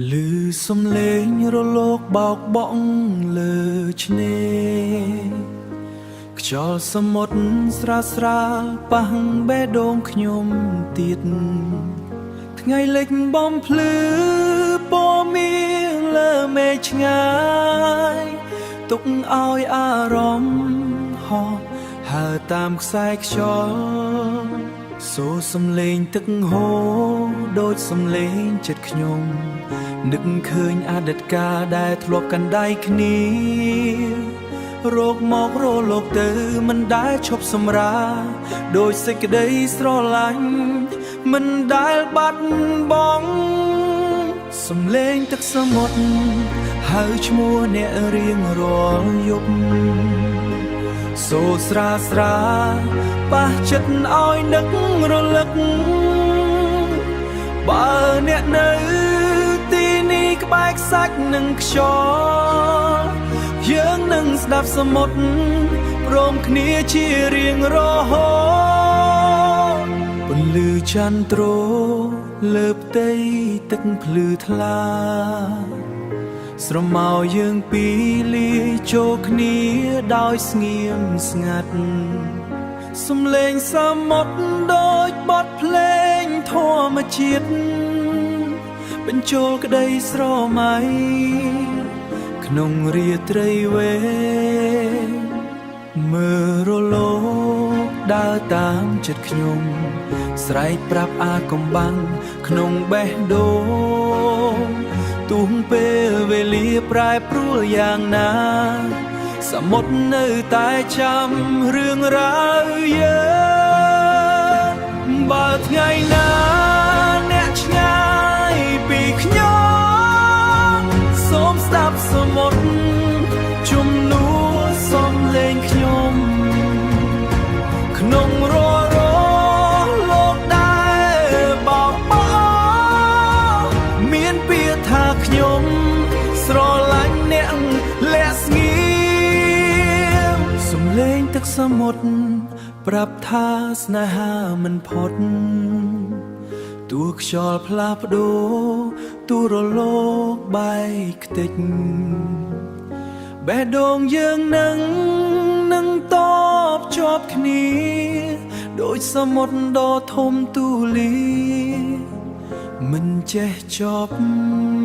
ឮសំឡេងរលកបោកបក់លើឆ្នេរខ្យល់សមុទ្រស្រាលស្រាលប៉ះបេះដូងខ្ញុំទៀតថ្ងៃលិចបំភ្លឺពណ៌មាសលើមេឃឆ្ងាយទុកឲ្យអារម្មណ៍ហោះហើរតាមខ្សែខ្យល់សូរសំឡេងទឹកហូរដូចសំឡេងចិត្តខ្ញុំ នឹកឃើញអតីតកាលដែលធ្លាប់កាន់ដៃគ្នារកមករលោកទៅមិនដែលឈប់សម្រាដោយសេចក្តីស្រឡាញ់មិនដែលបាត់បង់សំឡេងទឹកសមុទ្រហៅឈ្មោះអ្នករៀងរាល់យប់សូរស្រាស្រាប៉ះចិត្តឲ្យនឹករលឹក បើអ្នកនៅទីនេះក្បែរខ្សាច់និងខ្យល់យើងនឹងស្ដាប់សមុទ្រព្រមគ្នាជារៀងរហូតពន្លឺចន្ទ្រលើផ្ទៃទឹកភ្លឺថ្លា ស្រមោលយើងពីរលាយចូលគ្នាដោយស្ងៀមស្ងាត់ សំឡេងសមុទ្រដូចបទភ្លេងធម្មជាតិបញ្ចូលក្តីស្រមៃក្នុងរាត្រីវែងមើលរលោកដើរតាមចិត្តខ្ញុំ ស្រែកប្រាប់អាកំបាំងក្នុងបេះដូងទោះពេលវេលាប្រែប្រួលយ៉ាងណា សមុទ្រនៅតែចាំរឿងរ៉ាវយើងបើថ្ងៃណាអ្នកឆ្ងាយពីខ្ញុំសូមស្ដាប់សមុទ្រជំនួសសំលេងខ្ញុំ ក្នុងរាល់រលោកដែលបោកបោមានពាក្យថាខ្ញុំស្រឡាញ់អ្នកលាក់ស្ងៀមសំឡេងទឹកសមុទ្រប្រាប់ថាស្នេហាមិនផុតទោះខ្យល់ផ្លាស់ប្ដូរទោះរលកបែកខ្ទេច បេះដូងយើងនឹងតបជាប់គ្នា ដូចសមុទ្រដ៏ធំទូលាយមិនចេះចប់។